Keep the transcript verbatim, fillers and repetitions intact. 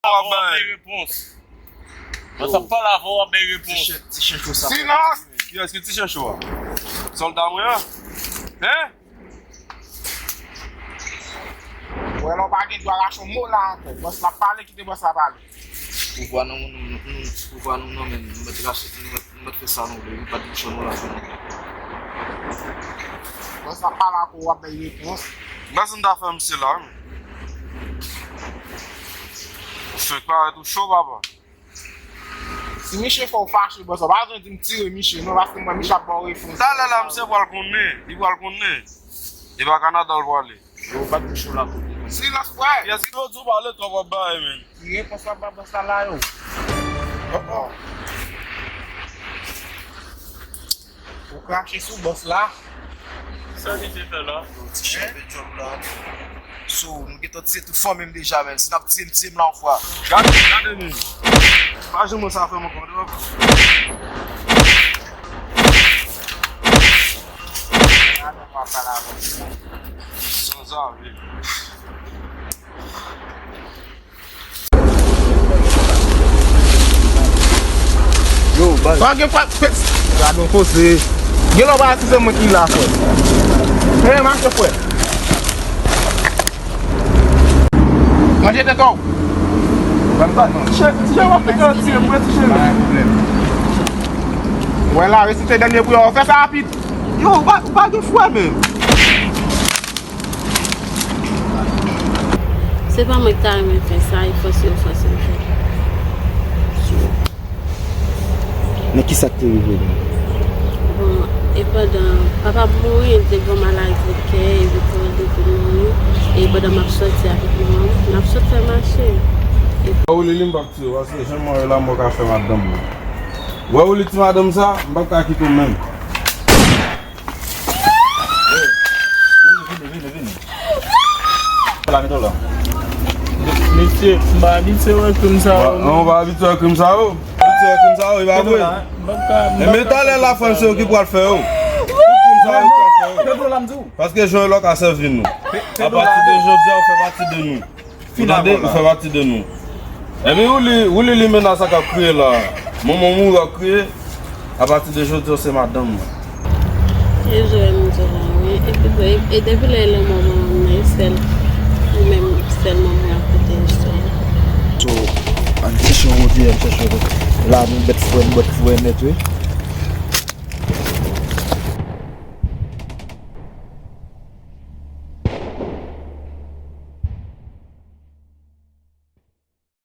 w ap bay repons. Mwen sa pale avè w, w ap bay repons. Ti chen, ti chen cho sa. Silans! Kiyès ki ti chen cho a? Sòlda mwen an? Hein? Wè, lè w pa gen dwa rache yon mo la ankò. Bòs la ap pale, kite bòs la pale. Pouvwa nou, nou, nou, nou, pouvwa nou nan men nou. Nou mèt rache, nou mèt, nou mèt fè sa nou vle. Nou pa t bouch nou la sou nou. Bòs la ap pale ankò, w ap bay repons. Bòs m ta fè misye la, wi. Ou fèk parèt ou cho, papa. Si Miche fè w fache, bòs, ou pa bezwen di m tire Miche, non, paske mwen, Miche ap ba w repons. Talè la, misye pral konnen. Li pral konnen. E pa Kanada l prale. Yo, bat bouch ou la pou li. Silans, frè! Kiyès ki di w pale twòp w ap bay, men? Ki repons w ap ba bòs la la, yo? Oh, oh. Ou krache sou bòs la. Sa li te fè la? Yo, ti chèf de djòb la. So, nou gentan tiye tout fanmi m deja, men. Si n ap tiye m, tiye m la yon fwa. Gade, gade, men. Pa janm wè sa fè m ankò, non. Gade, pa pale avè m. Sanzave. Yo, baz. Pa gen pa, pa, gade yon koze. Gen lè w pa si se mwen ki la, frè. Hey, mache, frè. Manje tete w. Ban m pa, non. Ti chè, ti chè, w ap fè ti chè, mwen ti chè. Pa gen pwoblèm. Wè la, resite dènye priyè w. Fè sa rapid. Yo, ou pa, ou pa gen frè, menm. Se pa mwen ki ta renmen fè sa, e fòse yo fòse m fè. Men kisa k te rive menm? Bon, e pandan papa m mouri, li te gen maladi kè, epi tou li te mouri. E pandan m ap sòti avèk manman m, n ap sot fè mache. Wè w li, li m p ap tiye w, paske jan m wè w la, m poko ka fè madanm mwen. Wè w li ti madanm sa, m p ap ka kite w menm. Vini, vini, vini, vini. La, mete w la. Mesye, m pa abitye wè krim sa yo. Ou pa abitye wè krim sa yo? Abitye wè krim sa yo, e pa vre. E men talè la, frè, se yo ki pral fè yo. Tout krim sa yo, yo pral fè yo. Paske jan yo ka sèvi nou. Apati de jodi a, ou fè pati de nou. Ou tande? Ou fè pati de nou. Epi Wouli, Wouli li menm sa k ap kriye la. Manman w mouri w ap kriye. Apati de jodi a, w se madanm mwen. E jwe m di w la, wi. Epi, e, e depi lè lanmò manman m nan, e sèl ou menm, sèl manman m ap koute istwa. So, an ti chan ou di, an ti chan. La, nou bèt frè, nou bèt frè nèt, wi.